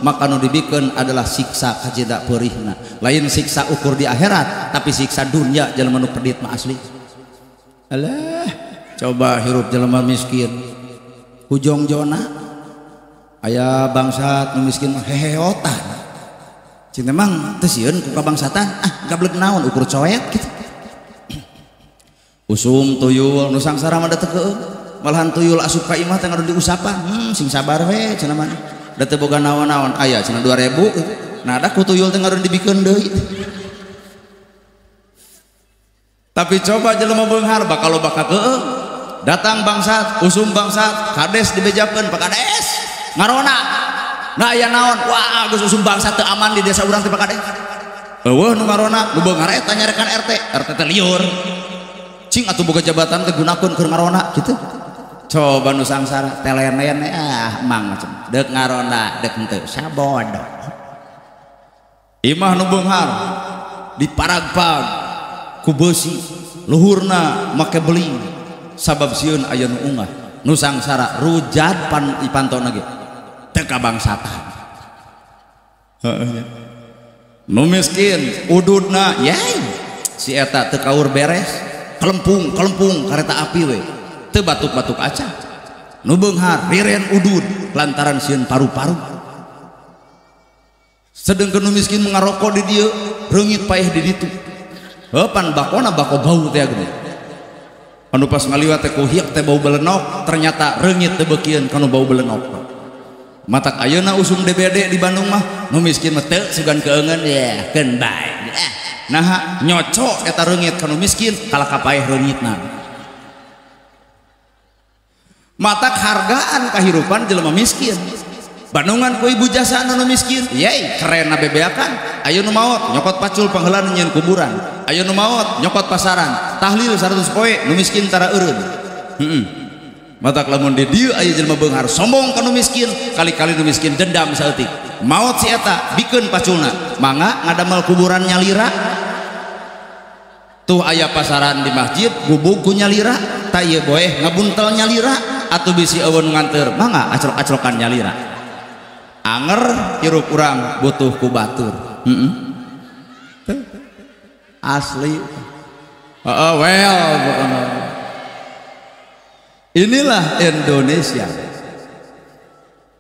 maka nu dibikeun adalah siksa kajeda peurihna. Lain siksa ukur di akhirat, tapi siksa dunia jelema nu pedit mah asli. Alah, coba hirup jelema miskin. Hujong jona aya bangsat nu miskin mah heheotan. Cing memang teu sieun ku kabangsatan, ah gablek naon ukur coet kitu. Usum tuyul nu sangsara mah da teu keueung. Malahan tuyul asup ka imah teh ngadu diusapan. Sing sabar we cenah mah. Da teu boga naon-naon aya cenah 2000. Nah da ku tuyul teh ngadon dibikeun deui. Tapi coba jelema beunghar bakal loba kakeueung. Datang bangsat, usum bangsat, kades dibejakeun, Pak Kades ngarona. Nah aya naon? Wah, geus usum bangsat teu aman di desa urang teh Pak Kades. Eueuh nu ngarona, nu beunghar eta nyarekan RT, RT teh liur. Cing atuh boga jabatan teh gunakeun keur ngarona kitu. Coba nu sangsara telenen ah mang macam deuk ngarona deuk henteu sabodo. Imah nu beunghar diparagpag ku beusi, luhurna make beling sabab sieun aya nu ungah. Nu sangsara rujat pan ipantona ge teu kabangsatan. Heeh nya. Nu miskin ududna yai si eta teu kaur beres, kelempung-kelempung kareta api we. Teu batuk-batuk acan. Nu beunghar riren udud lantaran sieun paru-paru. Sedengkeun nu miskin ngarokok di dieu, reungit paeh di ditu. Heuh pan bakona bako bau teh geuning. Anu pas ngaliwat teh ku hiak teh bau belenok, ternyata reungit teu beukieun kana bau belenok. Matak ayeuna usum DBD di Bandung mah nu miskin mah teu sugan keungeun ya keun bae. Naha nyocok eta reungit kana miskin kalah ka paeh reungitna. Matak hargaan kahirupan jelema miskin. Bandungan ku ibu jasa anu miskin, yey keren bebeakan. Ayo nu maot nyokot pacul pangheulana nyieun kuburan. Ayo nu maot nyokot pasaran. Tahlil 100 poe nu miskin tara eureun. Heeh. Matak lamun di dieu aya jelema beunghar sombong ka nu miskin, kali-kali nu miskin dendam saeutik. Maot si eta bikeun paculna, mangga ngadamel kuburan nyalira. Tuh aya pasaran di masjid gubug ku nyalira, ta ieu boeh ngabuntel nyalira atuh bisi eueun nganteur, mangga acrok-acrokan nyalira. Anger hirup urang butuh ku batur. Heeh. Asli. Heeh, well pokona. Inilah Indonesia.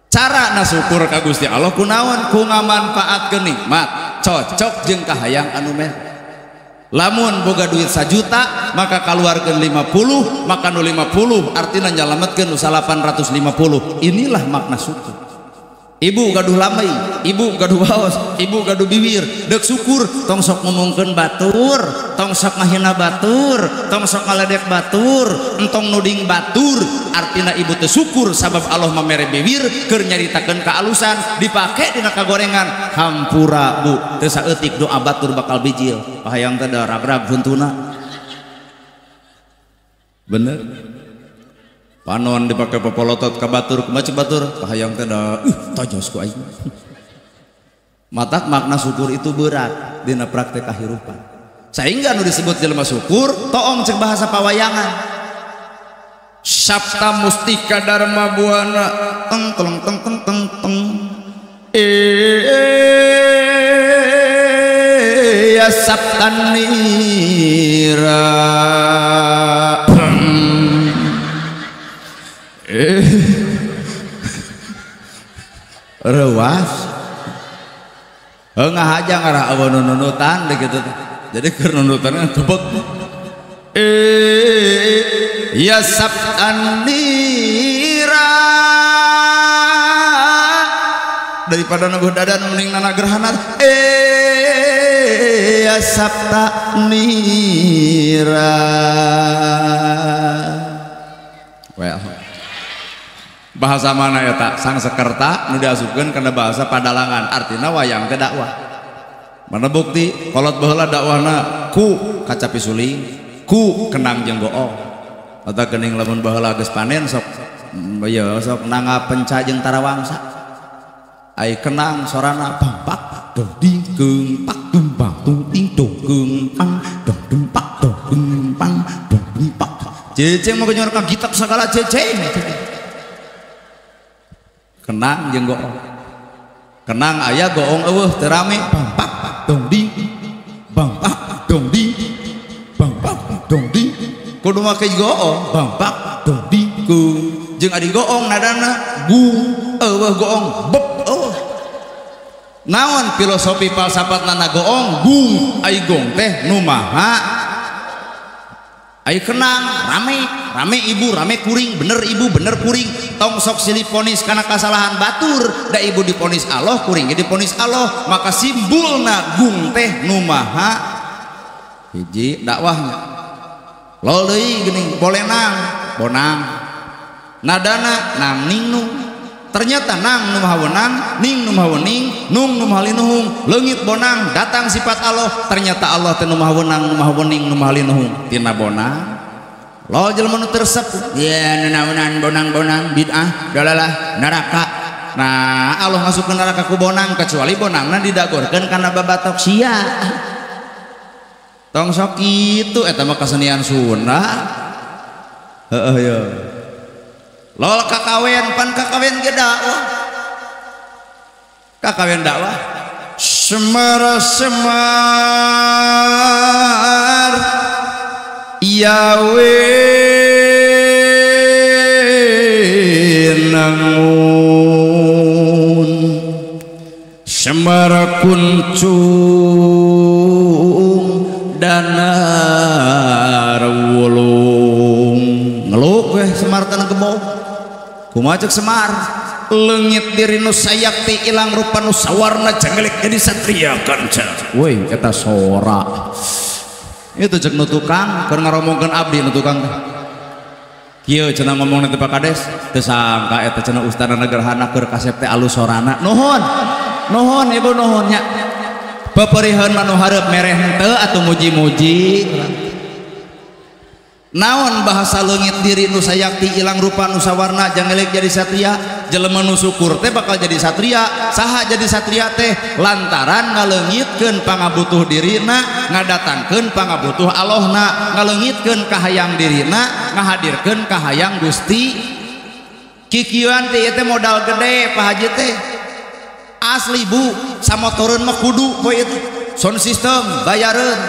Cara nasukur ka Gusti Allah kunaon? Ku ngamanfaatkeun nikmat, cocok jeung kahayang anu meh. Lamun boga duit 1 juta, maka kaluarkeun 50, maka nu 50 artina nyalametkeun nu 850. Inilah makna syukur. Ibu gaduh lamai, ibu gaduh waos, ibu gaduh bibir, deuk syukur tong sok ngomongkeun batur, tong sok ngahina batur, tong sok ngaledek batur, entong nuding batur, artina ibu teu syukur sabab Allah mamere bibir keur nyaritakeun kaalusan dipake dina kagorengan. Hampura bu, teu saeutik doa batur bakal bijil, pahayang teh da rag-rag huntuna. Bener? Panon dipakai popolotot ka batur, kumaha batur, kahayang teh da tajos ku aing. Matak makna syukur itu berat dina praktek kahirupan. Sehingga nu disebut jelema syukur, toong cek bahasa pawayangan. Sabta mustika dharma buana teng teng teng teng teng teng. Ya sabta nira. Rewas ngahaja ngarah eueuh nunutan gitu. Jadi keur nunutan tebek. Ya sabtan nira daripada nunggu dadan mending nana gerhana. Ya sabta nira. Well, bahasa mana ya tak sang sekerta nu diasupkeun kana bahasa padalangan, artina wayang teh dakwah. Mana bukti kolot baheula dakwahna ku kacapi suling, ku kenang jeung goong. Atawa geuning lamun baheula geus panen sok ieu sok nangga penca jeung tarawangsa. Ai kenang sorana bang pak dong ding keung pak dum bang tung ting dong keung pang dong dum pak dong dung pang dong dum pak. Ceceng mau nyor ka gitak sagala ceceng. Kenang jeung goong. Kenang aya goong eueuh teu rame bang pak dong ding bang pak dong ding bang pak dong ding kudu make goong bang pak dong ding gung jeung adi goong nadana gung eueuh goong bep eueuh. Naon filosofi falsafat nana goong gung ai gong teh nu maha ai kenang rame rame ibu rame kuring bener ibu bener kuring tong sok silih ponis karena kesalahan batur da ibu diponis Allah kuring ge diponis Allah maka simbolna gung teh nu maha hiji dakwahnya lol deui geuning bolenang bonang nadana nang ning nung ternyata nang nu maha wenang ning nu maha wening nung nu maha linuhung leungit bonang datang sifat Allah ternyata Allah teh nu maha wenang nu maha wening nu maha linuhung tina bonang lol jelema nu teu resep ya nanaonan bonang-bonang bid'ah dalalah neraka. Nah Allah ngasupkeun neraka ku bonang kecuali bonangna didagorkeun kana babatok sia tong sok kitu eta mah kasenian Sunda heeh ye. Lol kakawen pan kakawen ge dakwah kakawen dakwah semar semar yawe nangun semar kuncung danar wulung ngeluk weh semar tanah gembong kumaha cek Semar leungit diri nu sayakti ilang rupa nu sawarna janggelik jadi satria kanca woi eta sora itu cek nu tukang keur ngaromongkeun abdi nu tukang teh kieu cenah ngomongna teh Pak Kades teu sangka eta cenah ustadna gerhana keur kasep teh alus sorana nuhun nuhun ibu nuhun nya peperiheun mah nu hareup mereh henteu atuh muji-muji. Naon bahasa leungit diri nu sayakti ilang rupa nu sawarna jangelek jadi satria jelema nu syukur teh bakal jadi satria saha jadi satria teh lantaran ngaleungitkeun pangabutuh dirina ngadatangkeun pangabutuh Allahna ngaleungitkeun kahayang dirina ngahadirkeun kahayang Gusti kikieuan teh ieu teh modal gede Pak Haji teh asli bu samotoreun mah kudu poe ieu teh sound system bayareun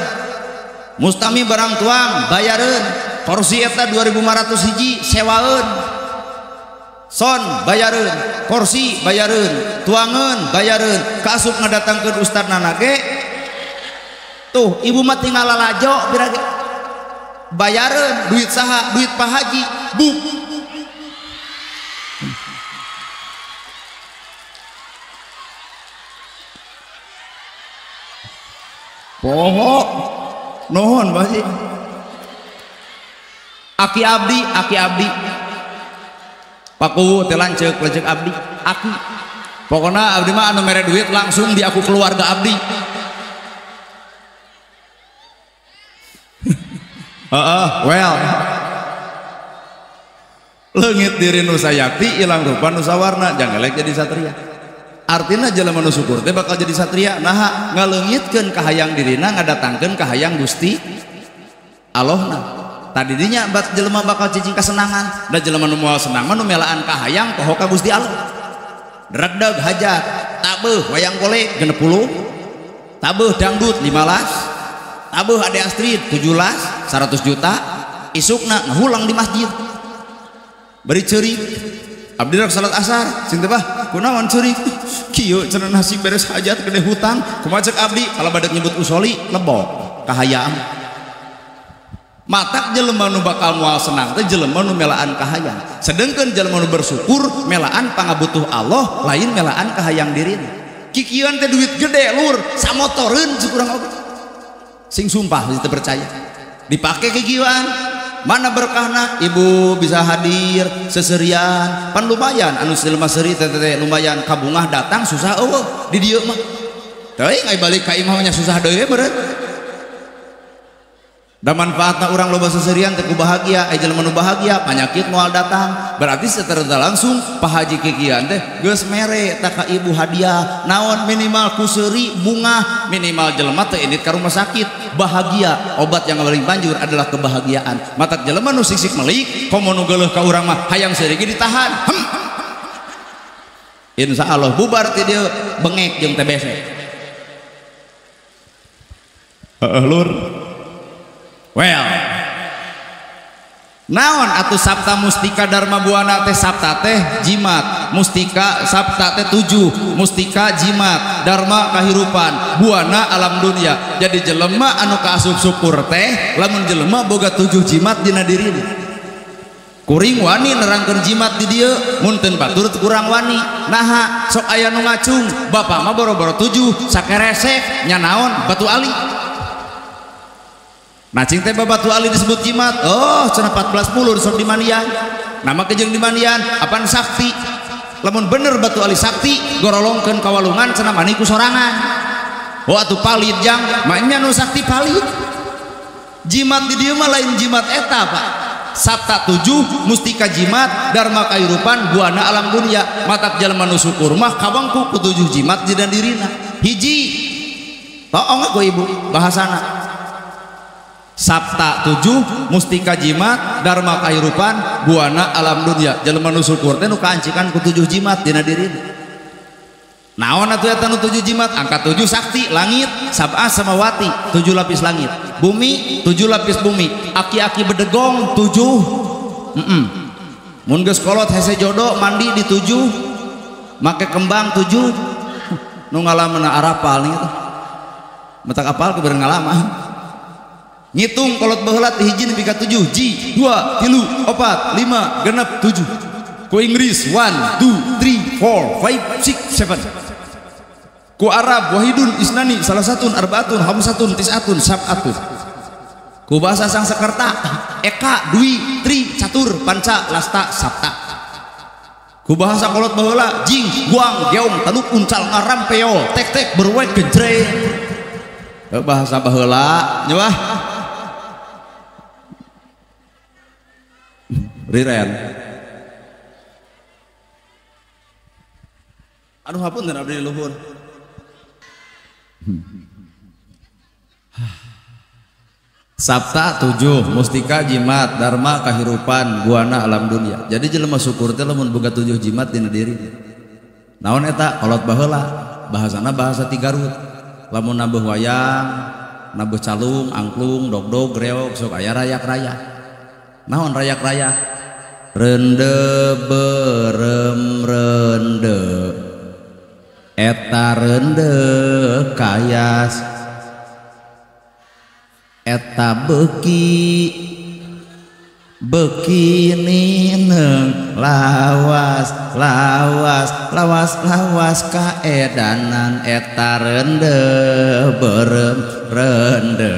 mustami barang tuang bayareun kursi eta 2500 hiji sewaeun son bayareun kursi bayareun tuangeun bayareun kaasup ngadatangkeun ustadna ge tuh ibu mah tinggal lalajo pira ge bayareun duit saha duit Pak Haji bu poho nuhun Pak Haji. Aki abdi paku teh lanceuk lanceuk abdi aki pokona abdi mah anu mere duit langsung di aku keluarga abdi heeh well leungit diri nu sayakti ilang rupa nu sawarna jangelek jadi satria artina jelema nu syukur teh bakal jadi satria naha ngaleungitkeun kahayang dirina ngadatangkeun kahayang Gusti Allahna. Tadi dinya bat jelema bakal cicing kasenangan da jelema nu moal senang mah nu melaan kahayang poho ka Gusti Allah dregdeg hajat tabeuh wayang golek 60 tabeuh dangdut 15 tabeuh Ade Astrid 17 100 juta isukna ngahulang di masjid bari ceurik abdi rek salat asar cing teh bah kunaon ceurik kieu cenah nasib beres hajat gede hutang kumaha cek abdi kalau badak nyebut usoli lebok kahayang matak jelema nu bakal moal senang teh jelema nu melaan kahayang sedengkeun jelema nu bersyukur melaan pangabutuh Allah lain melaan kahayang dirina kikieuan teh duit gede lur samotoreun cek urang oge sing sumpah teu percaya dipake kikieuan mana berkahna ibu bisa hadir seserian pan lumayan anu jelema seuri teh teh lumayan kabungah datang susah eueuh di dieu mah teuing ai balik ka imah nya susah deui meureun da manfaatna urang loba seserian teh ku bahagia ai jelema nu bahagia panyakit moal datang berarti secara langsung Pak Haji kikian teh geus mere ta ka ibu hadiah naon minimal ku seuri bunga minimal jelema teh indit ka rumah sakit bahagia obat yang paling manjur adalah kebahagiaan matak jelema nu sisik melik komo nu geuleuh ka urang mah hayang seuri ge ditahan. Insya Allah bubar ti dieu bengek jeung TBC. Heeh lur. Well. Naon atuh Sapta Mustika Dharma Buana teh? Sapta teh jimat, mustika sapta teh 7, mustika jimat, dharma kahirupan, buana alam dunia. Jadi jelema anu kaasup syukur teh lamun jelema boga 7 jimat dina dirina. Kuring wani nerangkeun jimat di dieu, mun teu batur kurang wani. Naha sok aya nu ngacung, bapak mah boro-boro 7, sakeresek nya naon batu ali. Nacing teh batu ali disebut jimat. Oh, cenah 14 mulur sok dimandian. Nama kejeng dimandian, apaan sakti. Lamun bener batu ali sakti, gorolongkeun ka walungan cenah mani ku sorangan. Oh atuh palid jang, maknya nu sakti palid. Jimat di dieu mah lain jimat eta, Pak. Sapta 7, mustika jimat, dharma kahirupan, buana alam dunia. Matak jelema nu syukur mah kawangku ku 7 jimat dina dirina. Hiji. Toong aku ibu bahasana. Sapta 7, mustika jimat, dharma kahirupan, buana alam dunia. Jelema nu syukur teh nu kaancikan ku 7 jimat dina dirina. Naon atuh eta nu 7 jimat? Angka 7 sakti, langit, sab'a samawati, 7 lapis langit. Bumi, 7 lapis bumi. Aki-aki bedegong 7. Mun geus kolot hese jodoh mandi di 7. Make kembang 7. Nu ngalamana arapal nih eta. Matak apal kebeurang ngalaman. Ngitung kolot baheula ti hiji nepi ka 7, ji, 2, 3, 4, 5, 6, 7. Ku Inggris 1, 2, 3, 4, 5, 6, 7. Ku Arab wahidun isnani salasatun arbaatun hamsatun tisatun sab'atun. Ku bahasa Sangsekerta eka dwi tri catur panca lasta sapta. Ku bahasa kolot baheula jing guang geong taluk uncal ngaram peol tek tek berwek genjreng. Bahasa baheula nyewah riren. Aduh hapunten abdi luhur. Sapta 7, mustika jimat, dharma kahirupan, buana alam dunia. Jadi jelema syukur teh lamun boga 7 jimat dina diri. Naon eta? Kolot baheula, bahasana bahasa ti Garut. Lamun nabeuh wayang, nabuh calung, angklung, dogdog, reog, sok aya rayak-rayak. Naon rayak-rayak? Rende berem rende eta rende kayas eta beki beki nineng lawas lawas lawas lawas kaedanan eta rende berem rende.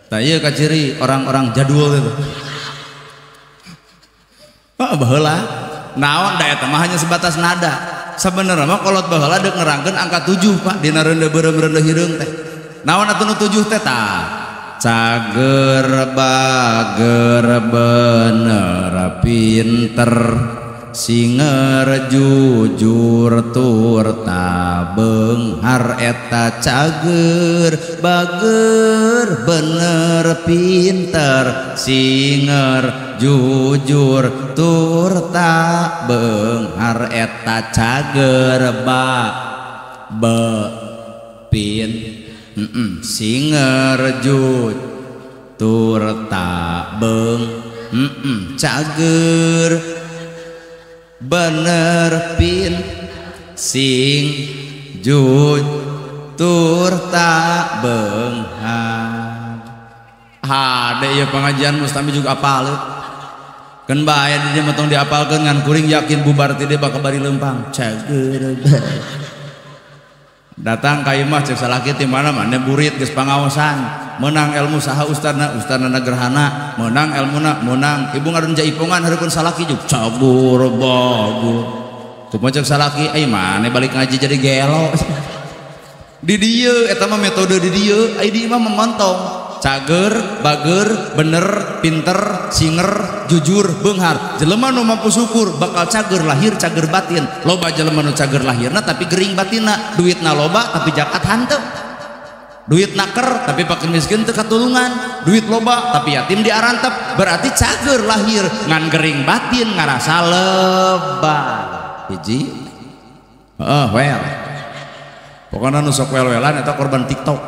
Tah ieu kaciri orang-orang jadul itu. Oh, baheula naon da eta mah hanya sebatas nada. Sebenarnya mah kolot baheula deuk nerangkeun angka 7, Pak, dina rende beureum rende hideung teh. Naon atuh nu 7 teh tah? Cager bager bener pinter singer jujur tur tabenghar eta cager bager bener pinter singer jujur tur tabenghar eta cager ba be pin singer jujur tur tabeng cager bener pin sing jujur tak benghar. Hade ieu pengajian mustami juga apal. Keun bae di dieu mah tong diapalkeun ngan kuring yakin bubar ti dieu bakal bari leumpang. Cager. Datang ka imah cek salaki ti mana mane burit geus pangaosan. Menang ilmu saha ustadna, ustadna gerhana, menang ilmuna, menang. Ibu ngadon jaipongan hareupeun salaki juk cagur bagur. Kumaha cek salaki, ai mane balik ngaji jadi gelo. Di dieu eta mah metode di dieu, ai di imah memontong. Cager, bager, bener, pinter, singer, jujur, beunghar. Jelema nu mampu syukur bakal cager lahir, cager batin. Loba jelema nu cager lahirna tapi gering batinna, duitna loba tapi jakat hanteu. Duit naker tapi fakir miskin teu katulungan, duit loba tapi yatim diarantep, berarti cager lahir ngan gering batin ngarasa lebar. Hiji. Heeh, wel. Pokona nu sok wel-welan eta korban TikTok.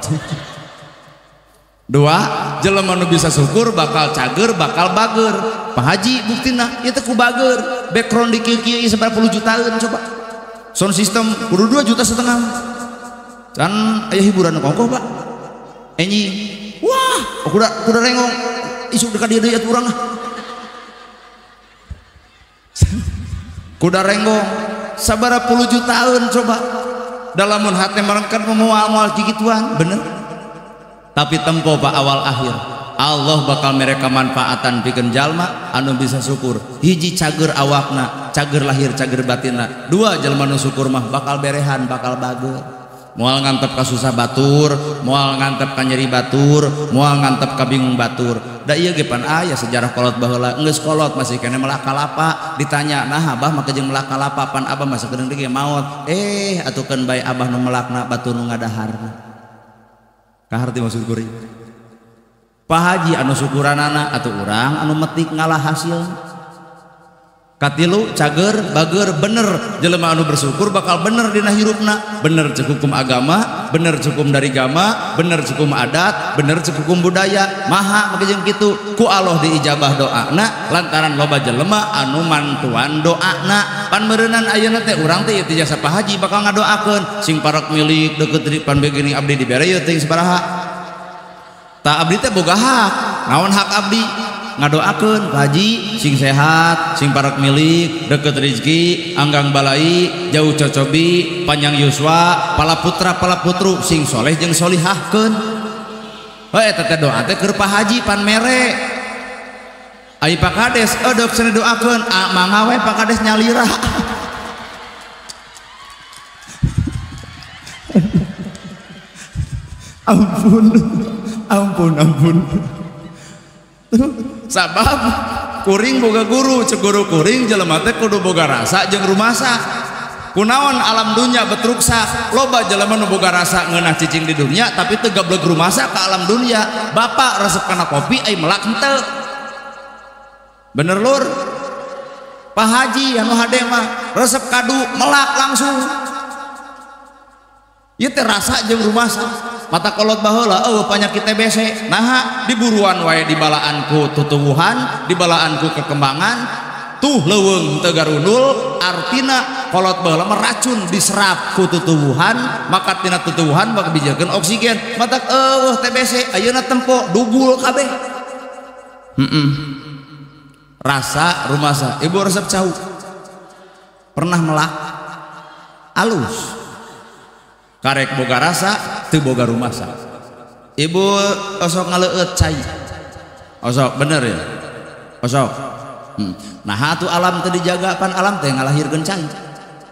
Dua, jelema nu bisa syukur bakal cager, bakal bager. Pak Haji buktina ieu teh ku bager. Background di kieu-kieu sabaraha puluh jutaan coba. Sound system kudu 2,5 juta. Can aya hiburan kongkoh, Pak. Enyi. Wah, kuda rengong. Isuk dekat dia deui atuh urang ah. Kuda renggong sabaraha puluh jutaan coba. Dalamun hate merengket moal-moal kikituan, bener. Tapi tempo pak awal akhir Allah bakal mereka manfaatan pikeun jalma anu bisa syukur. Hiji cager awakna, cager lahir, cager batinna. Dua, jalma nu syukur mah bakal berehan, bakal bager. Moal ngantep ka susah batur, moal ngantep ka nyeri batur, moal ngantep ka bingung batur. Da ieu ge pan aya sejarah kolot baheula, geus kolot masih keneh melak kalapa, ditanya, "Nah abah mah jeung melak kalapa pan abah mah sakedeung deui maot." Eh, atukeun bae abah nu melakna batur nu ngadaharna. Kaharti maksud kuring. Pak Haji anu syukuranana atuh urang anu metik ngalah hasil. Katilu cager bager bener, jelema anu bersyukur bakal bener dina hirupna, bener cek hukum agama, bener cek hukum dari gama, bener cek hukum adat, bener cek hukum budaya. Maha make jeung kitu ku Allah diijabah doana lantaran loba jelema anu mantuan doana. Pan meureunnan ayeuna teh urang teh ieu teh jasa Pak Haji bakal ngadoakeun sing parek milik deukeut di pan begini abdi dibere ieu teh sabaraha. Tah abdi teh boga hak, naon hak abdi? Ngadoakeun Pak Haji sing sehat, sing parek milik, deket rezeki, anggang balai, jauh cocobi, panjang yuswa, pala putra pala putru sing soleh jeung solihahkeun. Heuh eta teh doa teh keur Pak Haji pan mere. Ai Pak Kades eudeup cenah doakeun, ah mangga we Pak Kades nyalira. Ampun, ampun, ampun. Sabab kuring boga guru, cek guru kuring jelema teh kudu boga rasa jeung rumasa. Kunaon alam dunya betruksa, loba jelema nu boga rasa ngeunah cicing di dunia tapi teu gableg rumasa ka alam dunia. Bapak resep kana kopi ai melak henteu. Bener lur? Pak Haji anu hade mah resep kadu melak langsung. Ieu teh rasa jeung rumasa. Mata kolot baheula eueuh panyakit TBC. Naha diburuan wae dibalaan ku tutuwuhan, dibalaan ku kekembangan, tuh leuweung teu garundul, artina kolot baheula mah racun diserap ku tutuwuhan, maka tina tutuwuhan bakal dijakeun oksigen. Matak eueuh TBC ayeuna tempo dugul kabeh. Rasa rumasa, ibu resep cau. Pernah melak? Alus. Karek boga rasa teu boga rumasa. Ibu osok ngaleueut cai. Osok bener ya? Osok. Nah atuh alam teu dijaga pan alam teh ngalahirkeun cai.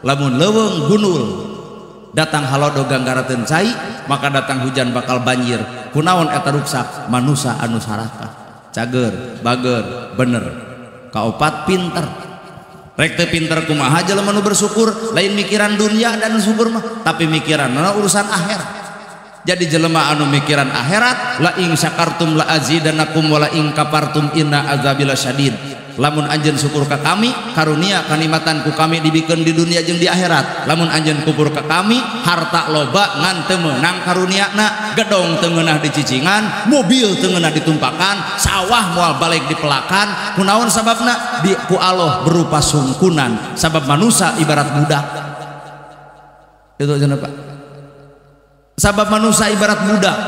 Lamun leuweung gunul datang halodo ganggarateun cai, maka datang hujan bakal banjir. Kunaon eta ruksak manusa anu sarakah. Cager, bager, bener. Kaopat pinter. Rek teu pinter kumaha jelema nu bersyukur, lain mikiran dunia dan syukur mah, tapi mikiran urusan akhirat. Jadi jelema anu mikiran akhirat, la ing syakartum la azidanakum wa la ing kafartum inna azabila syadid. Lamun anjeun syukur ka kami, karunia kanikmatan ku kami dibikeun di dunia jeung di akhirat. Lamun anjeun kufur ka kami, harta loba ngan teu meunang karuniana, gedong teu ngeunah dicicingan, mobil teu ngeunah ditumpakan, sawah moal balik dipelakan. Kunaon sababna? Di ku Allah berupa sungkunan. Sabab manusia ibarat budak. Itu cenah Pak. Sabab manusia ibarat budak.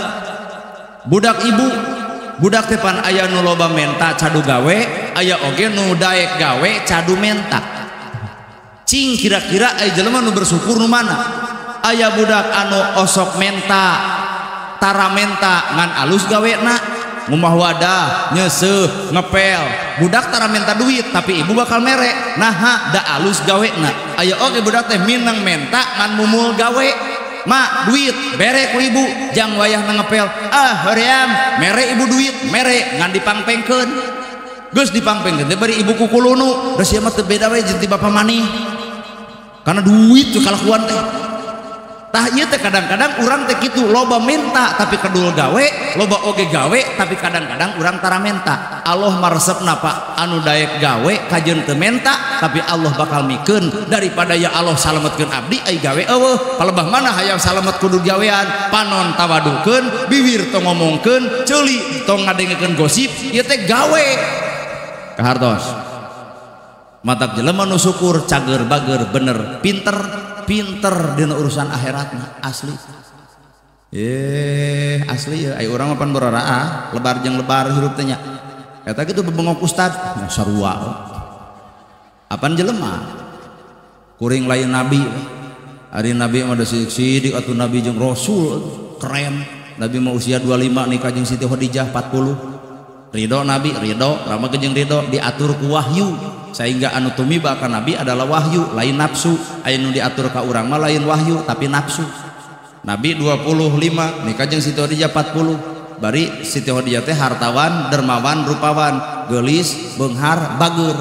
Budak ibu, budak teh pan aya nu loba menta cadu gawe, aya oge nu daek gawe cadu menta. Cing kira-kira aya jelema nu bersyukur nu mana? Aya budak anu osok menta, tara menta ngan alus gawena, ngumah wadah, nyeuseuh, ngepel. Budak tara menta duit tapi ibu bakal mere. Naha da alus gawena. Aya oge budak teh mineng menta ngan mumul gawe. Ma duit bere ku ibu jang wayah ngepel, ah hoream mere ibu duit mere ngan dipangpengkeun, geus dipangpengkeun teh bari ibu kukulunu, da sia mah teu beda we jeung ti bapa maneh karena duit tuh kalakuan teh. Tah ieu teh kadang-kadang urang teh kitu loba minta tapi kedul gawe, loba oge gawe tapi kadang-kadang urang tara menta. Allah maresepna Pak anu daek gawe kajeun teu menta tapi Allah bakal mikeun daripada ya Allah salametkeun abdi ai gawe eueuh. Palebah mana hayang salamet kudu gawean, panon tawadukeun, bibir tong ngomongkeun, ceuli tong ngadengekeun gosip, ieu teh gawe. Kahartos. Matak jelema nu syukur cager bager bener pinter pinter dina urusan akhiratna asli. Asli ya ai urang mah pan boraraah lebar jeung lebar hirup teh nya. Eta kitu bebengok ustad sarua. Apan jelema kuring lain nabi. Ari nabi mah da sidik atuh nabi jeung rasul keren. Nabi mah usia 25 nikah jeung Siti Khadijah 40. Ridho nabi ridho rama jeung ridho diatur ku wahyu sehingga anu tumiba ka nabi adalah wahyu lain nafsu. Aya nu diatur ka urang mah lain wahyu tapi nafsu. Nabi 25 nikah jeung Siti Khadijah 40. Bari Siti Khadijah teh hartawan, dermawan, rupawan, geulis, beunghar, bager.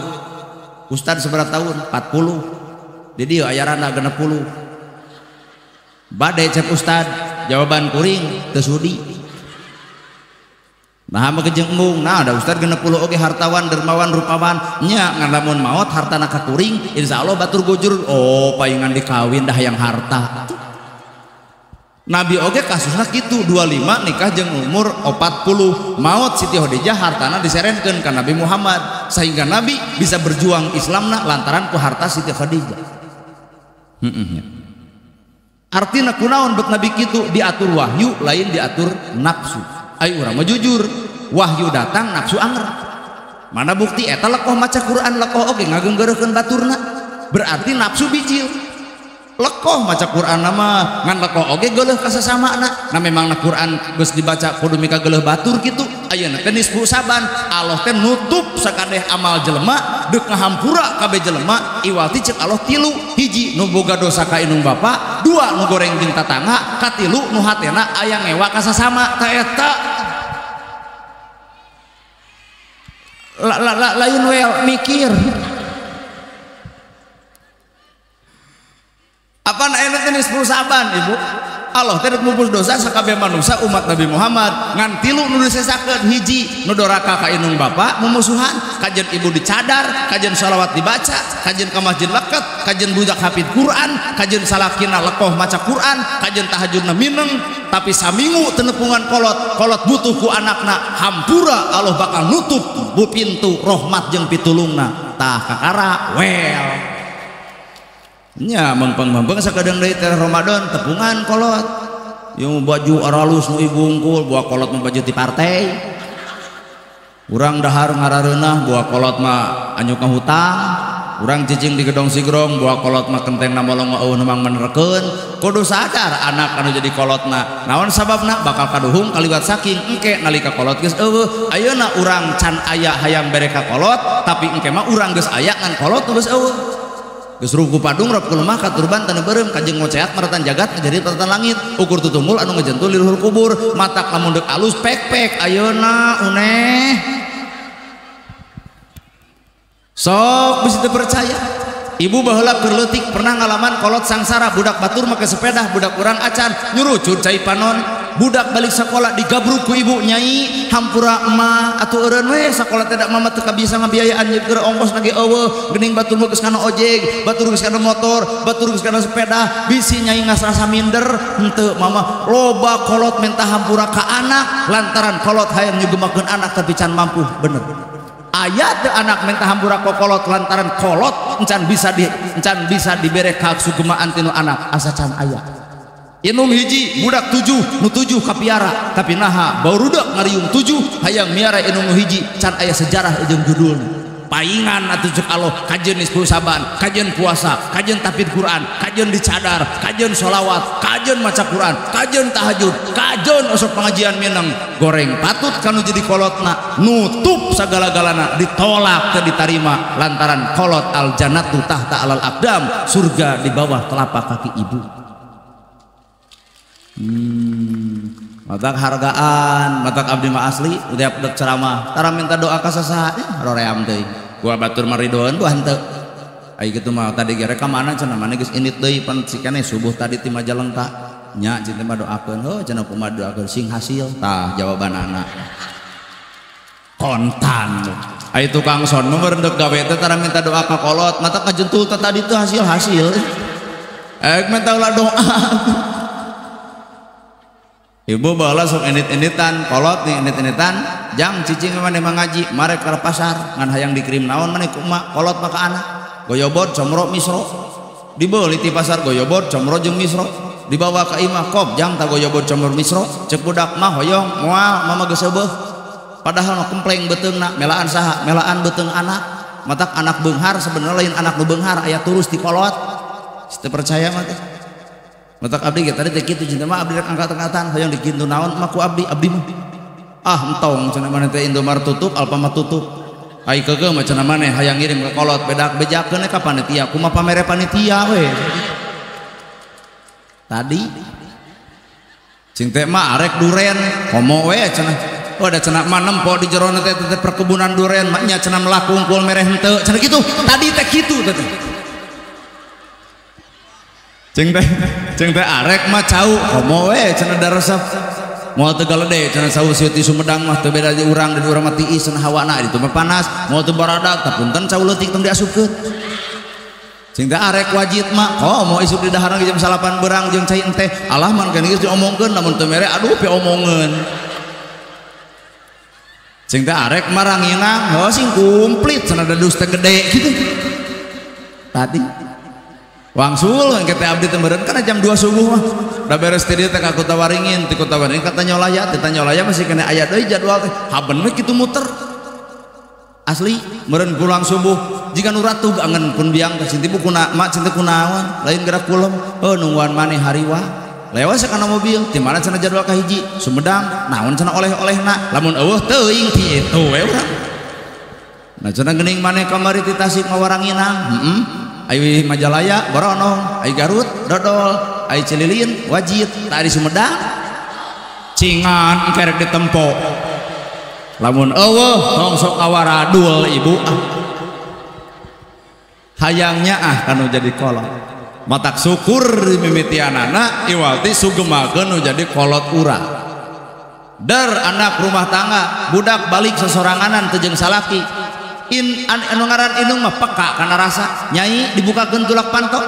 Ustad seberapa tahun? 40. Di dieu ayarana 60. Bade cek ustad, jawaban kuring teu sudi. Nah mah jeung embung, nah ada ustad 60 oge hartawan, dermawan, rupawan, nya ngan lamun maot hartana ka kuring, insyaallah batur gojur, oh paingan dikawin dah yang harta. Nabi oge kasusna kitu 25 nikah jeung umur 40, maot Siti Khadijah hartana diserenkeun ka Nabi Muhammad sehingga Nabi bisa berjuang Islamna lantaran ku harta Siti Khadijah. Artina kunaon bet Nabi kitu diatur wahyu lain diatur nafsu. Ayo urang mah jujur, wahyu datang nafsu anger. Mana bukti eta lekoh maca Quran lekoh oge ngagenggeurekeun baturna. Berarti nafsu bijil. Lekoh maca Quran mah ngan lekoh oge geuleuh ka sasamana. Nah memangna Quran geus dibaca kudu mika geuleuh batur kitu. Ayeuna teh nisfu saban Allah teh nutup sakadeh amal jelema deuk ngahampura kabeh jelema iwati ceuk Allah tilu hiji nu boga dosa ka indung bapa, dua nu goreng jeung tatangga, katilu nu hatena aya ngewa ka sasama. Ta eta lain wel mikir. Apaan ayeuna teh nisfu saban ibu? Allah teh ngumpul dosa sakabeh manusia umat Nabi Muhammad ngan tilu nu disesakeun hiji nu doraka ka indung bapa mumusuhan, kajen ibu dicadar, kajen shalawat dibaca, kajen ka masjid leket, kajen budak hafid Quran, kajen salakina lekoh maca Quran, kajen tahajudna mineng, tapi saminggu tenepungan kolot, kolot butuh ku anakna, hampura Allah bakal nutup bu pintu rahmat jeung pitulungna. Tah kakara wel nya mengpeng-mengpeng sakadeng deui teh Ramadan tepungan kolot. Ieu baju aralus nu ibu unggul, buah kolot mah baju ti partai. Urang dahar ngarareunah buah kolot mah anyuk ka hutang. Urang cicing di gedong sigrong buah kolot mah kentengna molong eueuh nu menerkeun. Kudu sadar anak anu jadi kolotna. Naon sababna bakal kaduhung kaliwat saking engke nalika kolot geus eueuh. Ayeuna urang can aya hayang bere ka kolot, tapi engke mah urang geus aya ngan kolot geus eueuh. Geus ruku padung rob kulemah katurban tanah beureum kajeng ngoceat maratan jagat jadi maratan langit ukur tutunggul anu ngejentul di luhur kubur matak lamun deuk alus pek-pek ayeuna uneh sok bisa teu percaya. Ibu baheula keur leutik pernah ngalaman kolot sangsara budak batur make sepeda budak urang acan nyurucut cai panon budak balik sekolah digabruk ku ibu nyai hampura emak atuh eureun we sakola teh da mama teu kabisa ngabiayaan keur ongkos lagi eueuh geuning batur mah geus kana ojek batur geus kana motor batur geus kana sepeda bisi nyai ngasrasa minder henteu mama loba kolot minta hampura ka anak lantaran kolot hayang nyugemakeun anak tapi can mampu. Bener aya teu anak minta hampura ka kolot lantaran kolot encan bisa dibere kasugemaan tinu anak asa can aya. Inung hiji budak 7 nu 7 kapiara tapi naha barudak ngariung 7 hayang miara inung nu hiji can aya sejarah jeung judulna. Paingan atuh ceuk Allah kajeun nisfu saban kajeun puasa kajeun tahfidz Quran kajeun dicadar kajeun sholawat kajeun maca Quran kajeun tahajud kajeun osok pengajian mineng goreng patut kanu jadi kolotna nutup sagala-galana ditolak teu ditarima lantaran kolot al jannatu tahta alal aqdam surga di bawah telapak kaki ibu. Matak hargaan, matak abdi mah asli, udah dek ceramah, tara minta doa ka sasaha, roream teuing. Gua batur mah ridoeun gua henteu. Ai kitu mah tadi ge rek ka mana cenah mana geus indit deui pan sikane subuh tadi ti Majalengka. Nya cinta mah doakeun heuh cenah kumaha doakeun sing hasil tah jawabanana. Kontan. Ai tukang son mah meurendek gawe teh tara minta doa ka kolot, mata kajentul teh tadi teh hasil-hasil. Minta ulah doa. Ibu baheula sok enit-enitan, kolot nih enit-enitan, jang cicing maneh mah ngaji, marek ka pasar ngan hayang dikirim naon maneh ku emak, kolot mah ka anak. Goyobod comro misro. Dibeuli ti pasar goyobod comro jeung misro. Dibawa ke imah kop jang ta goyobod comro misro, cek budak mah hoyong moal mama geus seubeuh. Padahal mah kempleng beuteungna, melaan saha? Melaan beuteung anak. Matak anak beunghar sebenarnya lain anak nu beunghar aya turus ti kolot. Teu percaya mah teh. Matak abdi ge tadi teh kitu cinta mah abdi rek angkat-angkatan hoyong dikintu naon mah ku abdi, abdi mah. Ah entong cenah maneh teh Indomaret tutup, Alfamart tutup. Ai keukeuh mah cenah maneh hayang ngirim ka kolot bedak bejakeun ka panitia, kumaha pamere panitia we. Tadi cing teh mah arek duren komo we cenah. Oh da cenah mah nempo di jero teh teh perkebunan duren mah nya cenah melak kungkul mereh henteu cenah kitu. Tadi teh kitu teh. Cing teh arek mah cau komo we cenah daresep. Moal teu galede cenah saus ti Sumedang mah teu beda di urang di urang mah tiis cenah hawana ditu mah panas. Moal teu baradak tah punten cau leutik tong diasupkeun. Cing teh arek wajit mah komo isuk di daharan jam 9 berang jeung cai enteh. Alah man kan geus diomongkeun lamun teu mere aduh piomongeun. Cing teh arek mah ranginang heuh sing komplit cenah dadus teh gede kitu. Tadi wangsul engke teh abdi teh meureun kana jam 2 subuh mah. Da beres ti dieu teh ka Kota Waringin, ti Kota Waringin ka Tanyolaya, ti Tanyolaya masih kena aya deui jadwal teh. Haben we kitu muter. Asli meureun pulang subuh jika nu ratug angen pun biang teh cinti bukuna mak cinti kunaon lain gerak kulem heuh nungguan maneh hariwa. Lewas kana mobil ti mana cenah jadwal kahiji Sumedang naon cenah oleh-olehna lamun eueuh teuing kitu we urang. Nah cenah geuning maneh kamari ti Tasik mawaranginang heeh. Ai Majalaya Boronong, ai Garut dodol, ai Cililin wajit, tah di Sumedang cingan kerek ditempo. Lamun eueuh tong sok awaradul ibu ah. Hayangnya ah kanu jadi kolot. Matak syukur mimitianana iwalti sugemakeun nu jadi kolot urang. Der anak rumah tangga, budak balik sesoranganan teu jeung salaki. In anu ngaran indung mah peka kana rasa nyai dibukakeun tulak panto.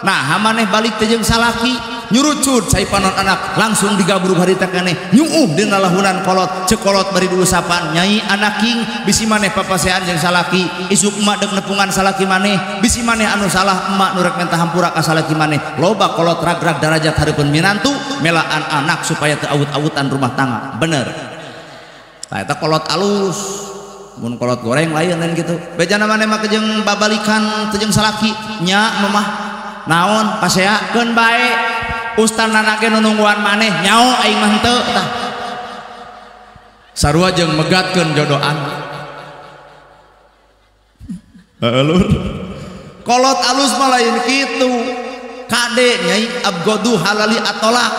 Nah maneh balik teh jeung salaki nyurucut cai panon anak langsung digabrug harita keneh nyuuh dina lahunan kolot ceuk kolot bari diusapan nyai anak king bisi maneh papasean jeung salaki isuk emak deuk nepungan salaki maneh bisi maneh anu salah emak nu rek menta hampura ka salaki maneh loba kolot ragrag darajat hareupeun minantu melaan anak supaya teu awut-awutan rumah tangga bener tah eta kolot alus. Mun kolot goreng lain lain gitu bejana maneh mah jeung babalikan teu jeung salaki nya mamah naon paseakeun bae ustanana ge nu nungguan maneh nyao aing mah henteu tah sarua jeung megatkeun jodoh anak heuh lur kolot alus mah lain kitu kade nyai abgodu halali atolak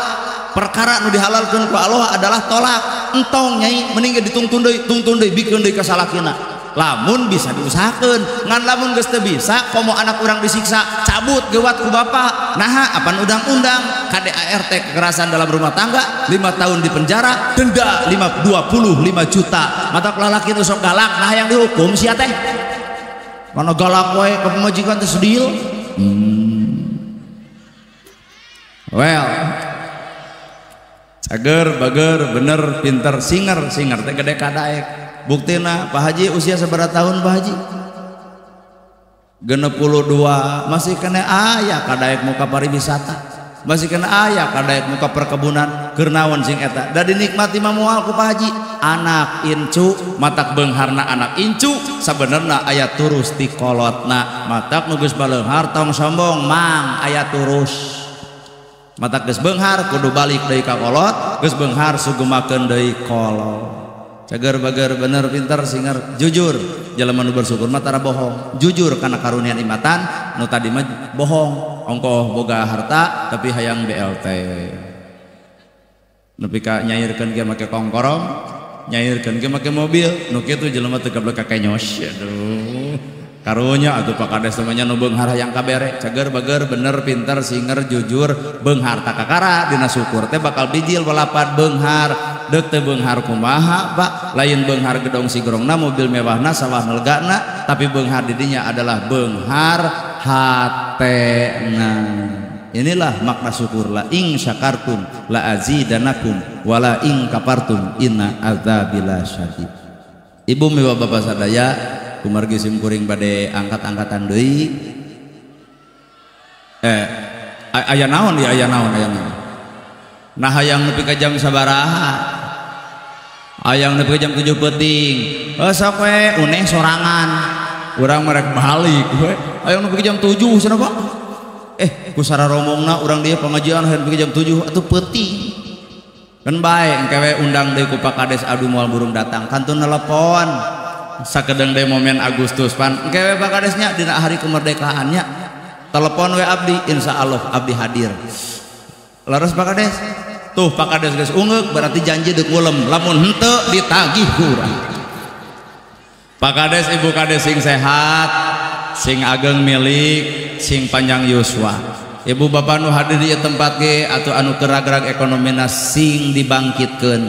perkara nu dihalalkeun ku Allah adalah tolak entong nyai mending ge ditungtun deui tungtun deui bikeun deui ka salakina lamun bisa diusahakeun ngan lamun geus teu bisa komo anak urang disiksa cabut gewat ku bapak naha apan undang-undang KDART kekerasan dalam rumah tangga 5 tahun di penjara denda 25 juta matak lalaki nu sok galak nah yang dihukum sia teh mana galak wae ka pamajikan teh sedil well cager bager bener pinter singer singer teh gede kadaek buktina Pak Haji usia seberapa tahun Pak Haji 62 masih kena aya kadaek muka pariwisata masih kena aya kadaek muka perkebunan keur naon sing eta da dinikmati mah moal ku Pak Haji anak incu matak beungharna anak incu sabenerna aya turus ti kolotna matak nu geus baleunghar tong sombong mang aya turus matak geus beunghar kudu balik deui ka kolot geus beunghar sugemakeun deui kolot cager bager bener pinter singer jujur jelema nu bersyukur mah tara bohong jujur kana karunia imatan nu tadi mah bohong ongkoh boga harta tapi hayang BLT nepi ka nyairkeun ge make kongkorong nyairkeun ge make mobil nu kitu jelema teu gablek ka kenyos aduh Karunya atuh Pak Kades namanya nu beunghar hayang kabere, cager bager bener pinter singer jujur beunghar takakara dina syukur teh bakal bijil walapan beunghar deuk teh beunghar kumaha Pak, lain beunghar gedong sigrongna mobil mewahna sawah legana, tapi beunghar didinya adalah beunghar hatena. Inilah makna syukur, la ing syakartum la azidanakum wala ing kapartum inna adzabila syadid. Ibu miwa bapak sadaya kumargi sim kuring bade angkat-angkatan deui. Aya naon di aya naon aya naon. Nah hayang nepi ka jam sabaraha? Hayang nepi ka jam 7 peuting. Sok we uneh sorangan. Urang merek balik we. Hayang nepi ka jam 7 cenah Pak. Ku sararomongna urang dieu pengajian hayang nepi ka jam 7 atuh peuting. Kan bae engke we undang deui ku Pak Kades adu moal burung datang. Kantun telepon. Sakedeng deui momen Agustus pan engke we Pak Kadesnya dina hari kemerdekaannya telepon we abdi insyaallah abdi hadir. Leres Pak Kades? Tuh Pak Kades geus ungeuk berarti janji deuk ngulem lamun henteu ditagih ku urang. Pak Kades Ibu Kades sing sehat, sing ageng milik, sing panjang yuswa. Ibu bapak nu hadir di tempat ge atau anu keur ragrag ekonomina sing dibangkitkeun,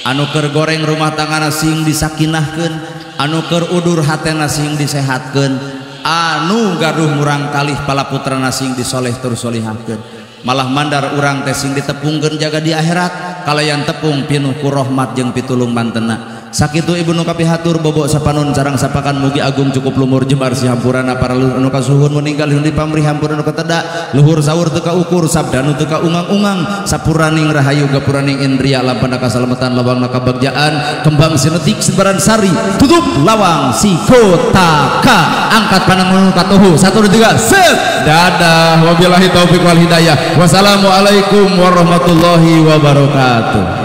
anu keur goreng rumah tanggana sing disakinahkeun, anu keur udur hatena sing disehatkeun, anu gaduh murang kalih palaputrana sing disoleh tur solihahkeun. Malah mandar urang teh sing ditepungkeun jaga di akhirat kalayan tepung pinuh ku rahmat jeung pitulung mantena. Sakitu ibu nu kapihatur bobok sapanun sarang sapakan mugi agung cukup lumur jembar sihampurana para luhur anu kasuhun meninggal di pamrih hampura nu kateda luhur saur teu kaukur sabda nu teu kaungang-ungang sapuraning rahayu gapuraning indria lampana kasalamatan lawangna kabagjaan kembang sinetik sebaran sari tutup lawang si kotaka angkat panangan katuhu 1 2 3 set dadah wabillahi taufik wal hidayah wassalamualaikum warahmatullahi wabarakatuh.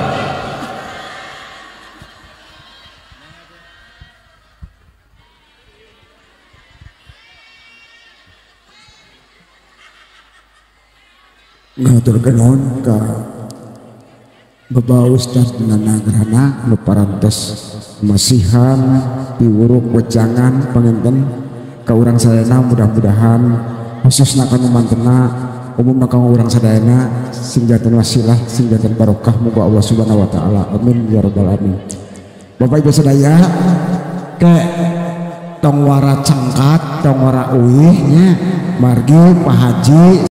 Ngaturkeun nuhun ka Bapak Ustaz Nana nu parantos masihan piwuruk wejangan panginten ka urang sadayana mudah-mudahan khususna ka nu mantena umumna ka urang sadayana sing janten wasilah sing janten barokah muga Allah Subhanahu wa taala amin ya rabbal alamin. Bapak Ibu sadaya ke tong wara cengkat tong wara uih nya margi Pak Haji.